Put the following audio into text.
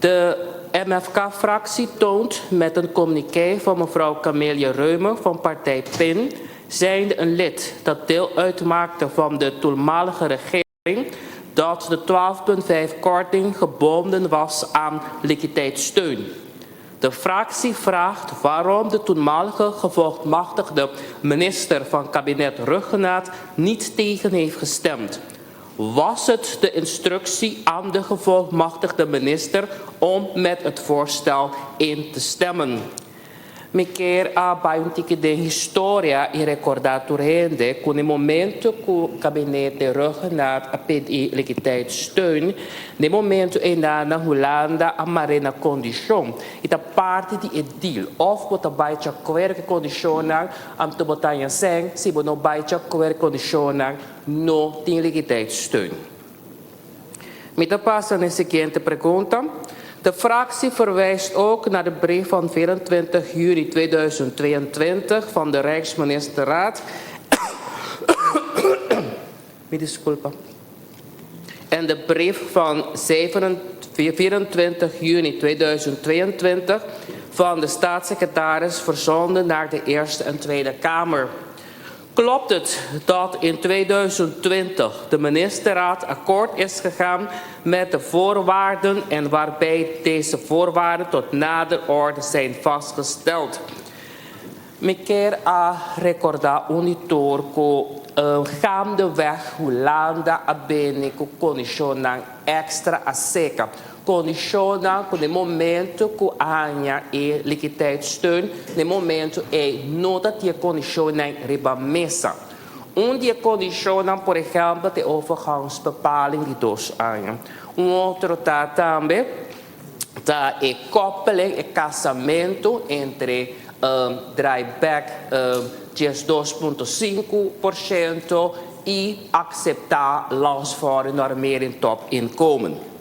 De MFK-fractie toont met een communiqué van mevrouw Camelia Reumer van partij PIN, zijnde een lid dat deel uitmaakte van de toenmalige regering, dat de 12,5 korting gebonden was aan liquiditeitssteun. De fractie vraagt waarom de toenmalige gevolmachtigde minister van kabinet Rhuggenaath niet tegen heeft gestemd. Was het de instructie aan de gevolmachtigde minister om met het voorstel in te stemmen? Mi kier a bai un tiki den historia i rekordá tur hende ku na momento ku gabinete Rhuggenaath a pidi liquiditeitssteun, na momento ei na Hulanda a mar'é na kondishon. I ta parti di e deal. Of bo ta bai di akuerdo ku kondishonnan, anto bo ta haña sèn, si bo no bai di akuerdo ku kondishonnan, no tin liquiditeitssteun. Mi ta pasa na e siguiente pregunta. De fractie verwijst ook naar de brief van 24 juli 2022 van de Rijksministerraad. Mi diskulpa. En de brief van 24 juni 2022 van de staatssecretaris, verzonden naar de Eerste en Tweede Kamer. Klopt het dat in 2020 de ministerraad akkoord is gegaan met de voorwaarden en waarbij deze voorwaarden tot nader orde zijn vastgesteld? Mi kier a rekordá un i tur ku gaandeweg Hulanda a bini ku kondishonnan èkstra aserka. Kondishonnan ku na momento ku a haña e liquiditeitssteun, na momento ei no tabatin kondishonnan riba mesa. Un di e kondishonnan, por ehèmpel, de overgangsbepaling di 2 aña. Un otro ta tambe ta e koppeling, e kasamentu entre draai back 2,5% i aseptá landsvorming normering topinkomen.